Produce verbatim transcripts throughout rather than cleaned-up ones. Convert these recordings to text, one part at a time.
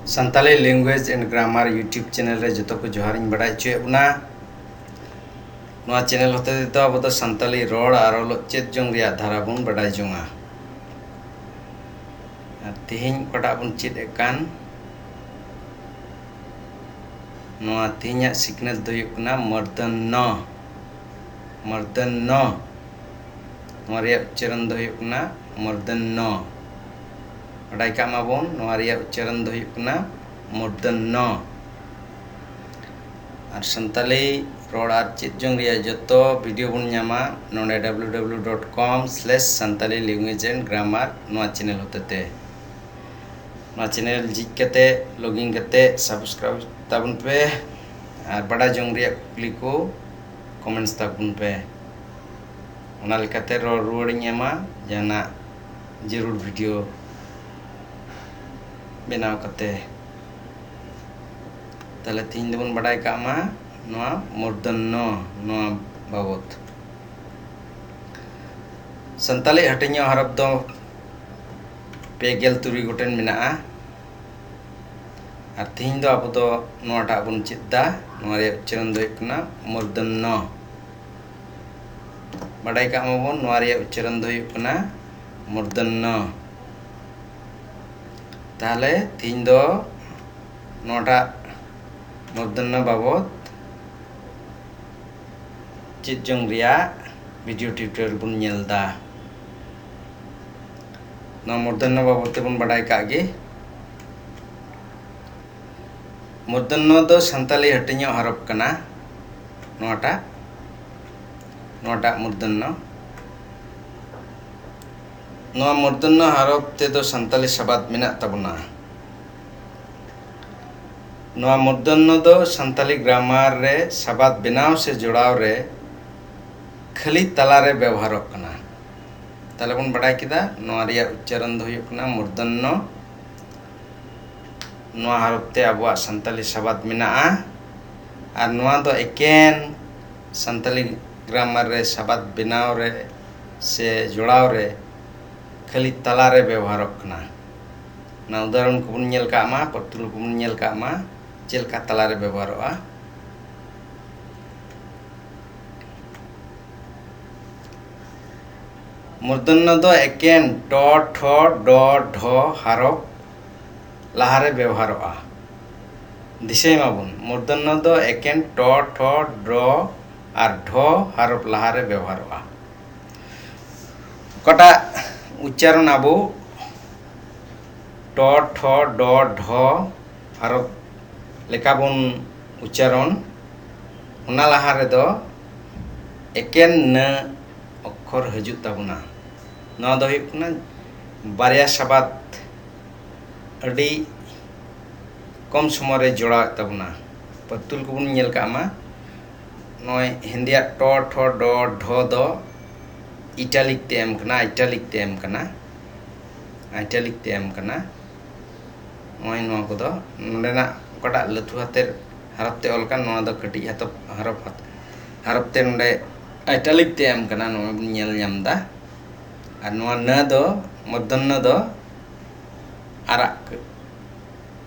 Santali Language and Grammar YouTube channel ᱨᱮ ᱡᱚᱛᱚ ᱠᱚ ᱡᱚᱦᱟᱨᱤᱧ ᱵᱟᱰᱟᱭ ᱦᱚᱪᱚᱭᱮᱫ ᱵᱚᱱᱟ᱾ ᱱᱚᱣᱟ channel ᱦᱚᱛᱮ ᱛᱮᱫᱚ ᱟᱵᱚ ᱫᱚ ᱥᱟᱱᱛᱟᱞᱤ ᱨᱚᱲ ᱟᱨ ᱚᱞᱚᱜ ᱪᱮᱫ ᱡᱚᱝ ᱨᱮᱭᱟᱜ ᱫᱷᱟᱨᱟ ᱵᱚᱱ ᱵᱟᱰᱟᱭ ᱡᱚᱝᱟ᱾ ᱟᱨ ᱛᱮᱦᱮᱧ ᱚᱠᱟᱴᱟᱜ ᱵᱚᱱ ᱪᱮᱫ ᱮᱫ ᱠᱟᱱ, ᱱᱚᱣᱟ ᱛᱮᱦᱮᱧᱟᱜ ᱥᱤᱠᱷᱱᱟᱹᱛ ᱫᱚ ᱦᱩᱭᱩᱜ ᱠᱟᱱᱟ ᱢᱚᱨᱫᱚᱱᱱᱚ᱾ ᱢᱚᱨᱫᱚᱱᱱᱚ, ᱱᱚᱣᱟ ᱨᱮᱭᱟᱜ ᱩᱪᱪᱟᱨᱚᱱ ᱫᱚ ᱦᱩᱭᱩᱜ ᱠᱟᱱᱟ ᱢᱚᱨᱫᱚᱱᱱᱚ᱾ ᱵᱟᱰᱟᱭ ᱠᱟᱜ ᱢᱟᱵᱚᱱ, ᱱᱚᱣᱟ ᱨᱮᱭᱟᱜ ᱩᱪᱪᱟᱨᱚᱱ ᱫᱚ ᱦᱩᱭᱩᱜ ᱠᱟᱱᱟ ᱢᱚᱨᱫᱚᱱᱱᱚ᱾ ᱟᱨ ᱥᱟᱱᱛᱟᱞᱤ ᱨᱚᱲ ᱟᱨ ᱪᱮᱫ ᱡᱚᱝ ᱨᱮᱭᱟᱜ ᱡᱚᱛᱚ video ᱵᱚᱱ ᱧᱟᱢᱟ ᱱᱚᱰᱮ W W W dot com slash Santali Language and Grammar ᱱᱚᱣᱟ channel ᱦᱚᱛᱮᱛᱮ᱾ ᱱᱚᱣᱟ channel ᱡᱷᱤᱡ ᱠᱟᱛᱮ, login ᱠᱟᱛᱮ subscribe ᱛᱟᱵᱚᱱ ᱯᱮ ᱟᱨ ᱵᱟᱰᱟᱭ ᱡᱚᱝ ᱨᱮᱭᱟᱜ ᱠᱩᱠᱞᱤ ᱠᱚ comments ᱛᱟᱵᱚᱱ ᱯᱮ᱾ ᱚᱱᱟ ᱞᱮᱠᱟᱛᱮ ᱨᱚᱲ ᱨᱩᱣᱟᱹᱲᱤᱧ ᱮᱢᱟ ᱡᱟᱦᱟᱱᱟᱜ ᱡᱟᱹᱨᱩᱲ video ᱵᱮᱱᱟᱣ ᱠᱟᱛᱮ᱾ ᱛᱟᱦᱞᱮ ᱛᱤᱦᱤᱧ ᱫᱚᱵᱚᱱ ᱵᱟᱰᱟᱭ ᱠᱟᱜ ᱢᱟ ᱱᱚᱣᱟ ᱢᱩᱨᱫᱷᱚᱱᱱᱚ, ᱱᱚᱣᱟ ᱵᱟᱵᱚᱛ᱾ ᱥᱟᱱᱛᱟᱞᱤ ᱦᱟᱹᱴᱤᱧᱚᱜ ᱦᱚᱨᱚᱯ ᱫᱚ ᱯᱮ ᱜᱮᱞ ᱛᱩᱨᱩᱭ ᱜᱚᱴᱮᱱ ᱢᱮᱱᱟᱜᱼᱟ᱾ ᱟᱨ ᱛᱤᱦᱤᱧ ᱫᱚ ᱟᱵᱚ ᱫᱚ ᱱᱚᱣᱟᱴᱟᱜ ᱵᱚᱱ ᱪᱮᱫ ᱫᱟ, ᱱᱚᱣᱟ ᱨᱮᱭᱟᱜ ᱩᱪᱪᱟᱨᱚᱱ ᱫᱚ ᱦᱩᱭᱩᱜ ᱠᱟᱱᱟ ᱢᱩᱨᱫᱷᱚᱱᱱᱚ᱾ ᱵᱟᱰᱟᱭ ᱠᱟᱜ ᱢᱟᱵᱚᱱ, ᱱᱚᱣᱟ ᱨᱮᱭᱟᱜ ᱩᱪᱪᱟᱨᱚᱱ ᱫᱚ ᱦᱩᱭᱩᱜ ᱠᱟᱱᱟ ᱢᱩᱨᱫᱷᱚᱱᱱᱚ᱾ ᱛᱟᱦᱞᱮ ᱛᱤᱦᱤᱧ ᱫᱚ ᱱᱚᱣᱟᱴᱟᱜ ᱢᱩᱨᱫᱷᱚᱱᱱᱚ ᱵᱟᱵᱚᱛ ᱪᱮᱫ ᱡᱚᱝ ᱨᱮᱭᱟᱜ video tutorial ᱵᱚᱱ ᱧᱮᱞ ᱫᱟ᱾ ᱱᱚᱣᱟ ᱢᱩᱨᱫᱷᱚᱱᱱᱚ ᱵᱟᱵᱚᱛ ᱛᱮᱵᱚᱱ ᱵᱟᱰᱟᱭ ᱠᱟᱜ ᱜᱮ᱾ ᱢᱩᱨᱫᱷᱚᱱᱱᱚ ᱫᱚ ᱥᱟᱱᱛᱟᱞᱤ ᱦᱟᱹᱴᱤᱧᱚᱜ ᱦᱚᱨᱚᱯ ᱠᱟᱱᱟ᱾ ᱱᱚᱣᱟᱴᱟᱜ, ᱱᱚᱣᱟᱴᱟᱜ ᱢᱩᱨᱫᱷᱚᱱᱱᱚ᱾ ᱱᱚᱣᱟ ᱢᱩᱨᱫᱷᱚᱱᱱᱚ ᱦᱚᱨᱚᱯ ᱛᱮᱫᱚ ᱥᱟᱱᱛᱟᱞᱤ ᱥᱟᱵᱟᱫ ᱢᱮᱱᱟᱜ ᱛᱟᱵᱚᱱᱟ᱾ ᱱᱚᱣᱟ ᱢᱩᱨᱫᱷᱚᱱᱱᱚ ᱫᱚ ᱥᱟᱱᱛᱟᱞᱤ grammar ᱨᱮ ᱥᱟᱵᱟᱫ ᱵᱮᱱᱟᱣ ᱥᱮ ᱡᱚᱲᱟᱣ ᱨᱮ ᱠᱷᱟᱹᱞᱤ ᱛᱟᱞᱟᱨᱮ ᱵᱮᱣᱦᱟᱨᱚᱜ ᱠᱟᱱᱟ᱾ ᱛᱟᱦᱞᱮ ᱵᱚᱱ ᱵᱟᱰᱟᱭ ᱠᱮᱫᱟ, ᱱᱚᱣᱟ ᱨᱮᱭᱟᱜ ᱩᱪᱪᱟᱨᱚᱱ ᱫᱚ ᱦᱩᱭᱩᱜ ᱠᱟᱱᱟ ᱢᱩᱨᱫᱷᱚᱱᱱᱚ᱾ ᱱᱚᱣᱟ ᱦᱚᱨᱚᱯ ᱛᱮ ᱟᱵᱚᱣᱟᱜ ᱥᱟᱱᱛᱟᱞᱤ ᱥᱟᱵᱟᱫ ᱢᱮᱱᱟᱜᱼᱟ᱾ ᱟᱨ ᱱᱚᱣᱟ ᱫᱚ ᱮᱠᱮᱱ ᱥᱟᱱᱛᱟᱞᱤ grammar ᱨᱮ ᱥᱟᱵᱟᱫ ᱵᱮᱱᱟᱣ ᱨᱮ ᱥᱮ ᱡᱚᱲᱟᱣ ᱨᱮ ᱠᱷᱟᱹᱞᱤ ᱛᱟᱞᱟᱨᱮ ᱵᱮᱣᱦᱟᱨᱚᱜ ᱠᱟᱱᱟ᱾ ᱚᱱᱟ ᱩᱫᱟᱦᱚᱨᱚᱱ ᱠᱚᱵᱚᱱ ᱧᱮᱞ ᱠᱟᱜ ᱢᱟ, ᱯᱚᱨᱛᱩᱞ ᱠᱚᱵᱚᱱ ᱧᱮᱞ ᱠᱟᱜ ᱢᱟ, ᱪᱮᱫ ᱞᱮᱠᱟ ᱛᱟᱞᱟᱨᱮ ᱵᱮᱵᱚᱦᱟᱨᱚᱜᱼᱟ᱾ ᱢᱩᱨᱫᱷᱚᱱᱱᱚ ᱫᱚ ᱮᱠᱮᱱ ᱴᱚ, ᱴᱷᱚ, ᱰᱚ, ᱰᱷᱚ ᱦᱟᱨᱚᱯ ᱞᱟᱦᱟᱨᱮ ᱵᱮᱣᱦᱟᱨᱚᱜᱼᱟ᱾ ᱫᱤᱥᱟᱹᱭ ᱢᱟᱵᱚᱱ, ᱢᱩᱨᱫᱷᱚᱱᱱᱚ ᱫᱚ ᱮᱠᱮᱱ ᱴᱚ, ᱴᱷᱚ, ᱰᱚ ᱟᱨ ᱰᱷᱚ ᱦᱟᱨᱚᱯ ᱞᱟᱦᱟᱨᱮ ᱵᱮᱣᱦᱟᱨᱚᱜᱼᱟ᱾ ᱚᱠᱟᱴᱟᱜ ᱩᱪᱪᱟᱨᱚᱱ ᱟᱵᱚ ᱴᱚ, ᱴᱷᱚ, ᱰᱚ, ᱰᱷᱚ ᱦᱟᱨᱚᱯ ᱞᱮᱠᱟ ᱵᱚᱱ ᱩᱪᱪᱟᱨᱚᱱ, ᱚᱱᱟ ᱞᱟᱦᱟ ᱨᱮᱫᱚ ᱮᱠᱮᱱ ᱱᱟᱹ ᱚᱠᱠᱷᱚᱨ ᱦᱤᱡᱩᱜ ᱛᱟᱵᱚᱱᱟ᱾ ᱱᱚᱣᱟ ᱫᱚ ᱦᱩᱭᱩᱜ ᱠᱟᱱᱟ ᱵᱟᱨᱭᱟ ᱥᱟᱵᱟᱫ ᱟᱹᱰᱤ ᱠᱚᱢ ᱥᱚᱢᱚᱭ ᱨᱮ ᱡᱚᱲᱟᱣᱮᱫ ᱛᱟᱵᱚᱱᱟ᱾ ᱯᱟᱹᱛᱩᱞ ᱠᱚᱵᱚᱱ ᱧᱮᱞ ᱠᱟᱜ ᱢᱟ, ᱱᱚᱜᱼᱚᱭ ᱦᱤᱱᱫᱤᱭᱟᱜ ᱴᱚ, ᱴᱷᱚ, ᱰᱚ, ᱰᱷᱚ ᱫᱚ ᱤᱴᱟᱞᱤᱠ ᱛᱮ ᱮᱢ ᱠᱟᱱᱟ, ᱤᱴᱟᱞᱤᱠ ᱛᱮ ᱮᱢ ᱠᱟᱱᱟ, ᱤᱴᱟᱞᱤᱠ ᱛᱮ ᱮᱢ ᱠᱟᱱᱟ᱾ ᱱᱚᱜᱼᱚᱭ ᱱᱚᱣᱟ ᱠᱚᱫᱚ ᱱᱚᱰᱮᱱᱟᱜ ᱚᱠᱟᱴᱟᱜ ᱞᱟᱹᱴᱩ ᱦᱟᱛᱮᱨ ᱦᱟᱨᱚᱯ ᱛᱮ ᱚᱞ ᱠᱟᱱ, ᱱᱚᱣᱟ ᱫᱚ ᱠᱟᱹᱴᱤᱡ ᱦᱟᱛᱚᱯ-, ᱦᱟᱨᱚᱯ ᱦᱟᱛ-, ᱦᱟᱨᱚᱯ ᱛᱮ ᱱᱚᱰᱮ ᱤᱴᱟᱞᱤᱠ ᱛᱮ ᱮᱢ ᱠᱟᱱᱟ, ᱱᱚᱜᱼᱚᱭ ᱵᱚᱱ ᱧᱮᱞ ᱧᱟᱢ ᱮᱫᱟ᱾ ᱟᱨ ᱱᱚᱣᱟ ᱱᱟᱹ ᱫᱚ, ᱢᱚᱨᱫᱷᱚᱱᱱᱚ ᱫᱚ ᱟᱨᱟᱜ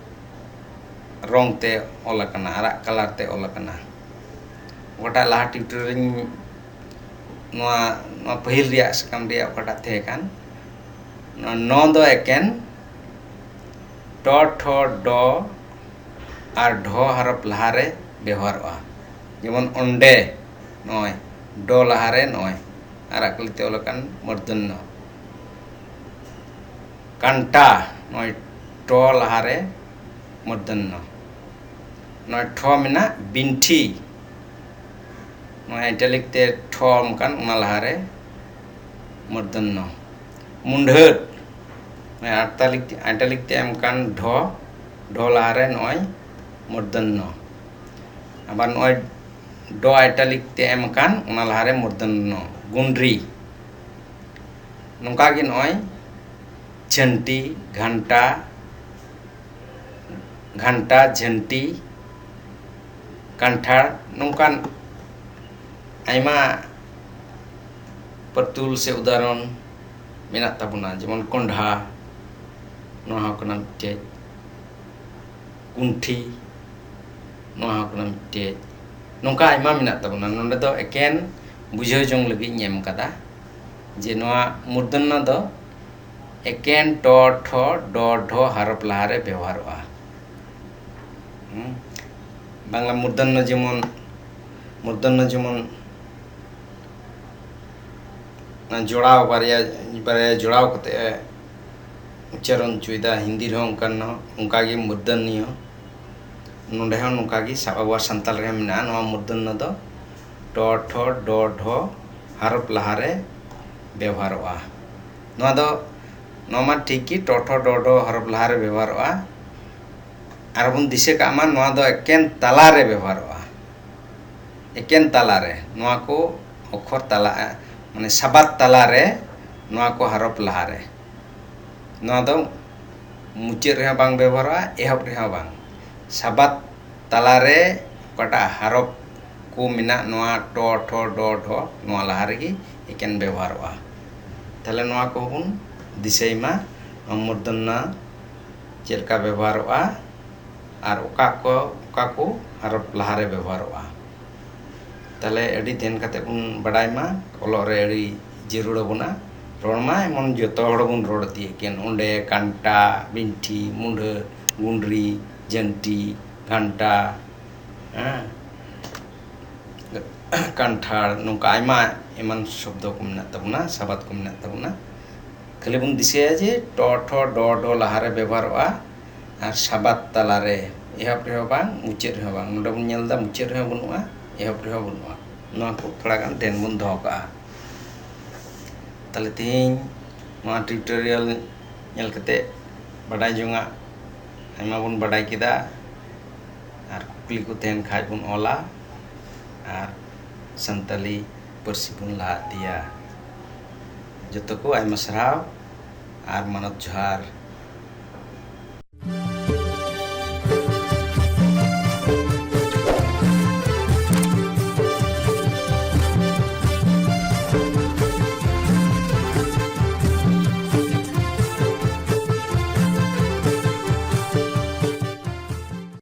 ᱨᱚᱝ ᱛᱮ ᱚᱞ ᱟᱠᱟᱱᱟ, ᱟᱨᱟᱜ ᱠᱟᱞᱟᱨ ᱛᱮ ᱚᱞ ᱟᱠᱟᱱᱟ᱾ ᱚᱠᱟᱴᱟᱜ ᱞᱟᱦᱟ ᱴᱤᱭᱩᱴᱳᱨᱤᱭᱟᱞ ᱨᱤᱧ, ᱱᱚᱣᱟ, ᱱᱚᱣᱟ ᱯᱟᱹᱦᱤᱞ ᱨᱮᱭᱟᱜ ᱥᱟᱠᱟᱢ ᱨᱮᱭᱟᱜ ᱚᱠᱟᱴᱟᱜ ᱛᱟᱦᱮᱸ ᱠᱟᱱ, ᱱᱚᱣᱟ ᱱᱚ ᱫᱚ ᱮᱠᱮᱱ ᱴᱚ, ᱴᱷᱚ, ᱰᱚ ᱟᱨ ᱰᱷᱚ ᱦᱟᱨᱚᱯ ᱞᱟᱦᱟᱨᱮ ᱵᱮᱣᱦᱟᱨᱚᱜᱼᱟ᱾ ᱡᱮᱢᱚᱱ ᱚᱸᱰᱮ, ᱱᱚᱜᱼᱚᱭ ᱰᱚ ᱞᱟᱦᱟᱨᱮ ᱱᱚᱜᱼᱚᱭ ᱟᱨᱟᱜ ᱠᱟᱹᱞᱤ ᱛᱮ ᱚᱞ ᱟᱠᱟᱱ ᱢᱩᱨᱫᱷᱚᱱᱱᱚ᱾ ᱠᱟᱱᱴᱟ, ᱱᱚᱜᱼᱚᱭ ᱴᱚ ᱞᱟᱦᱟᱨᱮ ᱢᱩᱨᱫᱷᱚᱱᱱᱚ᱾ ᱱᱚᱜᱼᱚᱭ ᱴᱷᱚ ᱢᱮᱱᱟᱜ ᱵᱤᱱᱴᱷᱤ, ᱱᱚᱜᱼᱚᱭ ᱤᱴᱟᱞᱤᱠ ᱛᱮ ᱴᱷᱚ ᱮᱢ ᱠᱟᱱ, ᱚᱱᱟ ᱞᱟᱦᱟᱨᱮ ᱢᱩᱨᱫᱷᱚᱱᱱᱚ᱾ ᱢᱩᱱᱰᱷᱟᱹᱫ, ᱱᱚᱜᱼᱚᱭ ᱟᱴᱟᱞᱤᱠ, ᱤᱴᱟᱞᱤᱠ ᱛᱮ ᱮᱢ ᱠᱟᱱ ᱰᱷᱚ, ᱰᱷᱚ ᱞᱟᱦᱟᱨᱮ ᱱᱚᱜᱼᱚᱭ ᱢᱩᱨᱫᱷᱚᱱᱱᱚ᱾ ᱟᱵᱟᱨ ᱱᱚᱜᱼᱚᱭ ᱰᱚ ᱤᱴᱟᱞᱤᱠ ᱛᱮ ᱮᱢ ᱠᱟᱱ, ᱚᱱᱟ ᱞᱟᱦᱟᱨᱮ ᱢᱩᱨᱫᱷᱚᱱᱱᱚ᱾ ᱜᱩᱱᱰᱨᱤ᱾ ᱱᱚᱝᱠᱟ ᱜᱮ ᱱᱚᱜᱼᱚᱭ ᱡᱷᱟᱹᱱᱴᱤ, ᱜᱷᱟᱱᱴᱟ, ᱜᱷᱟᱱᱴᱟ, ᱡᱷᱟᱹᱱᱴᱤ, ᱠᱟᱱᱴᱷᱟᱲ, ᱱᱚᱝᱠᱟᱱ ᱟᱭᱢᱟ ᱯᱟᱹᱛᱩᱞ ᱥᱮ ᱩᱫᱟᱦᱚᱨᱚᱱ ᱢᱮᱱᱟᱜ ᱛᱟᱵᱚᱱᱟ, ᱡᱮᱢᱚᱱ ᱠᱚᱸᱰᱷᱟ, ᱱᱚᱣᱟ ᱦᱚᱸ ᱠᱟᱱᱟ ᱢᱤᱫᱴᱮᱡ ᱠᱩᱱᱴᱷᱤ, ᱱᱚᱣᱟ ᱦᱚᱸ ᱠᱟᱱᱟ ᱢᱤᱫᱴᱮᱡ᱾ ᱱᱚᱝᱠᱟ ᱟᱭᱢᱟ ᱢᱮᱱᱟᱜ ᱛᱟᱵᱚᱱᱟ᱾ ᱱᱚᱰᱮ ᱫᱚ ᱮᱠᱮᱱ ᱵᱩᱡᱷᱟᱹᱣ ᱡᱚᱝ ᱞᱟᱹᱜᱤᱫ ᱤᱧ ᱮᱢ ᱠᱟᱫᱟ ᱡᱮ ᱱᱚᱣᱟ ᱢᱩᱨᱫᱷᱚᱱᱱᱚ ᱫᱚ ᱮᱠᱮᱱ ᱴᱚ, ᱴᱷᱚ, ᱰᱚ, ᱰᱷᱚ ᱦᱟᱨᱚᱯ ᱞᱟᱦᱟᱨᱮ ᱵᱮᱣᱦᱟᱨᱚᱜᱼᱟ᱾ ᱦᱩᱸ? ᱵᱟᱝᱞᱟ ᱢᱩᱨᱫᱷᱚᱱᱱᱚ ᱡᱮᱢᱚᱱ, ᱢᱩᱨᱫᱷᱚᱱᱱᱚ ᱡᱮᱢᱚᱱ ᱚᱱᱟ ᱡᱚᱲᱟᱣ ᱵᱟᱨᱭᱟ, ᱵᱟᱨᱭᱟ ᱡᱚᱲᱟᱣ ᱠᱟᱛᱮ ᱮ ᱩᱪᱪᱟᱨᱚᱱ ᱦᱚᱪᱚᱭᱮᱫᱟ, ᱦᱤᱱᱫᱤ ᱨᱮᱦᱚᱸ ᱚᱱᱠᱟᱱ ᱱᱚ-, ᱚᱱᱠᱟᱜᱮ ᱢᱩᱨᱫᱷᱚᱱᱱᱤᱭᱚ᱾ ᱱᱚᱰᱮ ᱦᱚᱸ ᱱᱚᱝᱠᱟ ᱜᱮ ᱥᱟᱵ, ᱟᱵᱚᱣᱟᱜ ᱥᱟᱱᱛᱟᱲ ᱨᱮᱦᱚᱸ ᱢᱮᱱᱟᱜᱼᱟ᱾ ᱱᱚᱣᱟ ᱢᱩᱨᱫᱷᱚᱱᱱᱚ ᱫᱚ ᱴᱚ, ᱴᱷᱚ, ᱰᱚ, ᱰᱷᱚ ᱦᱟᱨᱚᱯ ᱞᱟᱦᱟᱨᱮ ᱵᱮᱣᱦᱟᱨᱚᱜᱼᱟ᱾ ᱱᱚᱣᱟ ᱫᱚ, ᱱᱚᱣᱟ ᱢᱟ ᱴᱷᱤᱠ ᱜᱮ, ᱴᱚ, ᱴᱷᱚ, ᱰᱚ, ᱰᱷᱚ ᱦᱟᱨᱚᱯ ᱞᱟᱦᱟᱨᱮ ᱵᱮᱣᱦᱟᱨᱚᱜᱼᱟ᱾ ᱟᱨ ᱵᱚᱱ ᱫᱤᱥᱟᱹ ᱠᱟᱜ ᱢᱟ, ᱱᱚᱣᱟ ᱫᱚ ᱮᱠᱮᱱ ᱛᱟᱞᱟᱨᱮ ᱵᱮᱣᱦᱟᱨᱚᱜᱼᱟ, ᱮᱠᱮᱱ ᱛᱟᱞᱟᱨᱮ᱾ ᱱᱚᱣᱟ ᱠᱚ ᱚᱠᱠᱷᱚᱨ ᱛᱟᱞᱟ, ᱢᱟᱱᱮ ᱥᱟᱵᱟᱫ ᱛᱟᱞᱟᱨᱮ ᱱᱚᱣᱟ ᱠᱚ ᱦᱟᱨᱚᱯ ᱞᱟᱦᱟᱨᱮ᱾ ᱱᱚᱣᱟ ᱫᱚ ᱢᱩᱪᱟᱹᱫ ᱨᱮᱦᱚᱸ ᱵᱟᱝ ᱵᱮᱵᱚᱦᱟᱨᱚᱜᱼᱟ, ᱮᱦᱚᱵ ᱨᱮᱦᱚᱸ ᱵᱟᱝ᱾ ᱥᱟᱵᱟᱫ ᱛᱟᱞᱟᱨᱮ ᱚᱠᱟᱴᱟᱜ ᱦᱟᱨᱚᱯ ᱠᱚ ᱢᱮᱱᱟᱜ, ᱱᱚᱣᱟ ᱴᱚ, ᱴᱷᱚ, ᱰᱚ, ᱰᱷᱚ, ᱱᱚᱣᱟ ᱞᱟᱦᱟ ᱨᱮᱜᱮ ᱮᱠᱮᱱ ᱵᱮᱵᱚᱦᱟᱨᱚᱜᱼᱟ᱾ ᱛᱟᱦᱞᱮ ᱱᱚᱣᱟ ᱠᱚᱦᱚᱸ ᱵᱚᱱ ᱫᱤᱥᱟᱹᱭ ᱢᱟ, ᱱᱚᱣᱟ ᱢᱩᱨᱫᱷᱚᱱᱱᱚ ᱪᱮᱫ ᱞᱮᱠᱟ ᱵᱮᱵᱚᱦᱟᱨᱚᱜᱼᱟ ᱟᱨ ᱚᱠᱟ ᱠᱚ, ᱚᱠᱟ ᱠᱚ ᱦᱟᱨᱚᱯ ᱞᱟᱦᱟᱨᱮ ᱵᱮᱵᱚᱦᱟᱨᱚᱜᱼᱟ᱾ ᱛᱟᱦᱞᱮ ᱟᱹᱰᱤ ᱫᱷᱮᱱ ᱠᱟᱛᱮ ᱵᱚᱱ ᱵᱟᱰᱟᱭ ᱢᱟ, ᱚᱞᱚᱜ ᱨᱮ ᱟᱹᱰᱤ ᱡᱟᱹᱨᱩᱲ ᱟᱵᱚᱱᱟ᱾ ᱨᱚᱲ ᱢᱟ ᱮᱢᱚᱱ ᱡᱚᱛᱚ ᱦᱚᱲ ᱵᱚᱱ ᱨᱚᱲ ᱤᱫᱤᱭᱮᱫ ᱠᱟᱱ, ᱚᱸᱰᱮ ᱠᱟᱱᱴᱟ, ᱵᱤᱱᱴᱷᱤ, ᱢᱩᱰᱷᱟᱹ, ᱜᱩᱸᱰᱨᱤ, ᱡᱟᱹᱱᱴᱤ, ᱜᱷᱟᱱᱴᱟ, ᱦᱮᱸ, ᱠᱟᱱᱴᱷᱟᱲ, ᱱᱚᱝᱠᱟ ᱟᱭᱢᱟ ᱮᱢᱟᱱ ᱥᱚᱵᱫᱚ ᱠᱚ ᱢᱮᱱᱟᱜ ᱛᱟᱵᱚᱱᱟ, ᱥᱟᱵᱟᱫ ᱠᱚ ᱢᱮᱱᱟᱜ ᱛᱟᱵᱚᱱᱟ᱾ ᱠᱷᱟᱹᱞᱤ ᱵᱚᱱ ᱫᱤᱥᱟᱹᱭᱟ ᱡᱮ ᱴᱚ, ᱴᱷᱚ, ᱰᱚ, ᱰᱷᱚ ᱞᱟᱦᱟᱨᱮ ᱵᱮᱵᱚᱦᱟᱨᱚᱜᱼᱟ ᱟᱨ ᱥᱟᱵᱟᱫ ᱛᱟᱞᱟᱨᱮ, ᱮᱦᱚᱵ ᱨᱮᱦᱚᱸ ᱵᱟᱝ, ᱢᱩᱪᱟᱹᱫ ᱨᱮᱦᱚᱸ ᱵᱟᱝ᱾ ᱱᱚᱰᱮ ᱵᱚᱱ ᱧᱮᱞ ᱮᱫᱟ, ᱢᱩᱪᱟᱹᱫ ᱨᱮᱦᱚᱸ ᱵᱟᱹᱱᱩᱜᱼᱟ, ᱮᱦᱚᱵ ᱨᱮᱦᱚᱸ ᱵᱟᱹᱱᱩᱜᱼᱟ᱾ ᱱᱚᱣᱟ ᱠᱚ ᱛᱷᱚᱲᱟ ᱜᱟᱱ ᱫᱷᱮᱱ ᱵᱚᱱ ᱫᱚᱦᱚ ᱠᱟᱜᱼᱟ᱾ ᱛᱟᱦᱞᱮ ᱛᱮᱦᱮᱧ ᱱᱚᱣᱟ tutorial ᱧᱮᱞ ᱠᱟᱛᱮ ᱵᱟᱰᱟᱭ ᱡᱚᱝᱟᱜ ᱟᱭᱢᱟ ᱵᱚᱱ ᱵᱟᱰᱟᱭ ᱠᱮᱫᱟ, ᱟᱨ ᱠᱩᱠᱞᱤ ᱠᱚ ᱛᱟᱦᱮᱱ ᱠᱷᱟᱡ ᱵᱚᱱ ᱚᱞᱟ ᱟᱨ ᱥᱟᱱᱛᱟᱞᱤ ᱯᱟᱹᱨᱥᱤ ᱵᱚᱱ ᱞᱟᱦᱟ ᱤᱫᱤᱭᱟ᱾ ᱡᱚᱛᱚ ᱠᱚ ᱟᱭᱢᱟ ᱥᱟᱨᱦᱟᱣ ᱟᱨ ᱢᱟᱱᱚᱛ ᱡᱚᱦᱟᱨ᱾